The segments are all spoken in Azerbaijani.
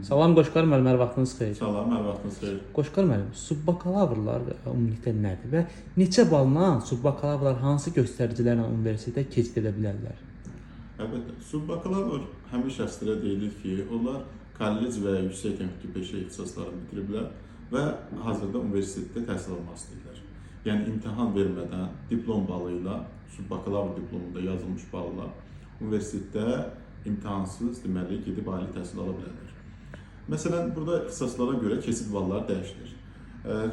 Salam Qoşqar müəllim, hər vaxtınız xeyir. Salam, hər vaxtınız xeyir. Qoşqar müəllim, subbakalavrlar ümumilikdə nədir və neçə balla subbakalavrlar hansı göstəricilərlə universitetə keçid edə bilərlər? Əlbəttə, subbakalavr həmin şəxslərə deyilir ki, onlar kollec və ya yüksək texniki peşə ixtisaslarını bitiriblər və hazırda universitetdə təhsil almaq istəyirlər. Yəni imtahan vermədən diplom balı ilə, subbakalavr diplomunda yazılmış balla universitetdə imtahansız deməli gedib ali təhsil ala bilərlər. Məsələn, burada ixtisaslara görə keçid balları dəyişilir.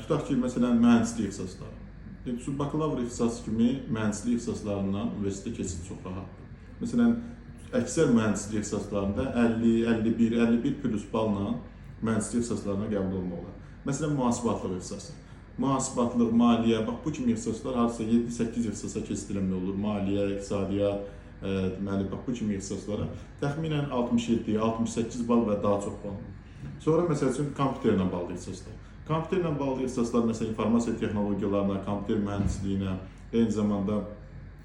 Tutaq ki, məsələn, mühəndislik ixtisasları. Subbakalavr ixtisası kimi mühəndislik ixtisaslarından universitetə keçid çox rahatdır. Məsələn, əksər mühəndislik ixtisaslarında 50, 51, 51 plus balla mühəndislik ixtisaslarına qəbul olmaq olar. Məsələn, mühasibatlıq ixtisası. Mühasibatlıq, maliyyə, bax bu kimi ixtisaslar hardasa 7-8 ixtisasa keçid eləmək olur. Maliyyə, iqtisadiyyat, deməli bax bu kimi ixtisaslara təxminən 67, 68 bal və daha çox bal. Sonra məsəl üçün kompüterlə bağlı ixtisaslar. Kompüterlə bağlı ixtisaslar məsələn informasiya texnologiyalarına, kompüter mühəndisliyinə, eyni zamanda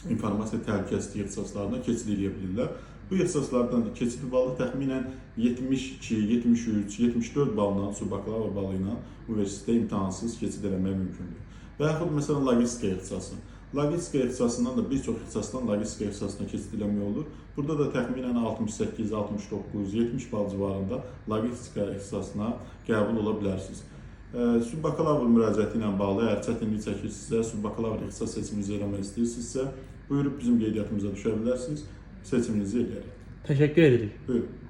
informasiya təhlükəsizliyi ixtisaslarına keçid eləyə bilirlər. Bu ixtisaslardan da keçid balı təxminən 72, 73, 74 balla, subbakalavr balı ilə universitetə imtahansız keçid eləmək mümkündür. Və yaxud məsələn logistika ixtisası. Logistika ixtisasından da bir çox ixtisasdan logistika ixtisasına keçid eləmək olur. Burada da təxminən 68, 69, 70 bal civarında logistika ixtisasına qəbul ola bilərsiniz. Subbakalavr müraciəti ilə bağlı əgər çətinlik çəkirsinizsə, subbakalavr ixtisas seçiminizi eləmək istəyirsinizsə, buyurub bizim qeydiyyatımıza düşə bilərsiniz. Seçiminizi eləyərik. Təşəkkür edirik. Buyurun.